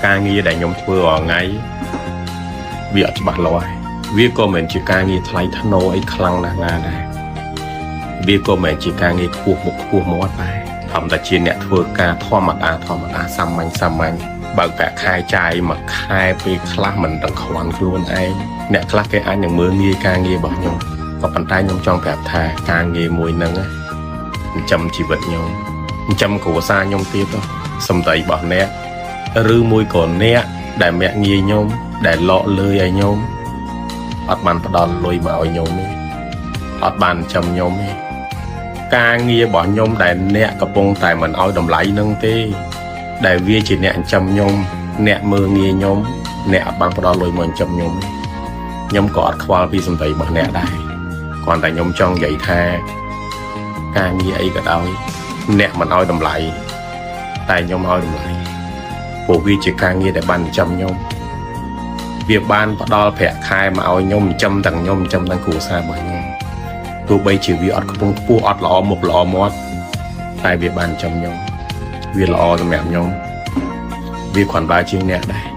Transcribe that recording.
ការងារដែលខ្ញុំធ្វើរាល់ថ្ងៃវាអត់ច្បាស់លាស់ទេវាក៏មិនមែនជាការងារថ្លៃថ្នូរអីខ្លាំងណាស់ណាដែរវាក៏មិនមែនជាការងារខ្ពស់មុខខ្ពស់មាត់ដែរធម្មតាជាអ្នកធ្វើការធម្មតាធម្មតាសាមញ្ញសាមញ្ញបើកប្រាក់ខែចាយមួយខែពេលខ្លះមិនដឹងខ្វាន់ខ្លួនឯងអ្នកខ្លះគេអាចនឹងមើលងាយការងាររបស់ខ្ញុំក៏ប៉ុន្តែខ្ញុំចង់ប្រាប់ថាការងារមួយហ្នឹងណាចិញ្ចឹមជីវិតខ្ញុំចិញ្ចឹមគ្រួសារខ្ញុំទៀតហ៎សំដីរបស់អ្នក ឬមួយក៏អ្នកដែលមាក់ងាយខ្ញុំដែលលក់លើយឲ្យខ្ញុំអត់បានផ្ដល់លុយមកឲ្យខ្ញុំទេអត់បានចិញ្ចឹមខ្ញុំទេការងាររបស់ខ្ញុំដែលអ្នកកំពុងតែមិនឲ្យតម្លៃនឹងទេ ដែលវាជាអ្នកចិញ្ចឹមខ្ញុំអ្នកមើលងាយខ្ញុំអ្នកអត់បានផ្ដល់លុយមកចិញ្ចឹមខ្ញុំទេខ្ញុំក៏អត់ខ្វល់ពីសម្ដីរបស់អ្នកដែរគ្រាន់តែខ្ញុំចង់និយាយថាការងារអីក៏ដោយអ្នកមិនឲ្យតម្លៃតែខ្ញុំឲ្យតម្លៃ ព្រោះវាជាការងារដែលបានចិញ្ចឹមខ្ញុំវាបានផ្ដល់ប្រាក់ខែមកឲ្យខ្ញុំចិញ្ចឹមទាំងខ្ញុំចិញ្ចឹមទាំងគ្រួសាររបស់ខ្ញុំទោះបីជាវាអត់ខ្ពង់ខ្ពស់អត់ល្អមុខល្អមាត់តែវាបានចិញ្ចឹមខ្ញុំវាល្អសម្រាប់ខ្ញុំវាគ្រាន់បើជាងអ្នកដែរ។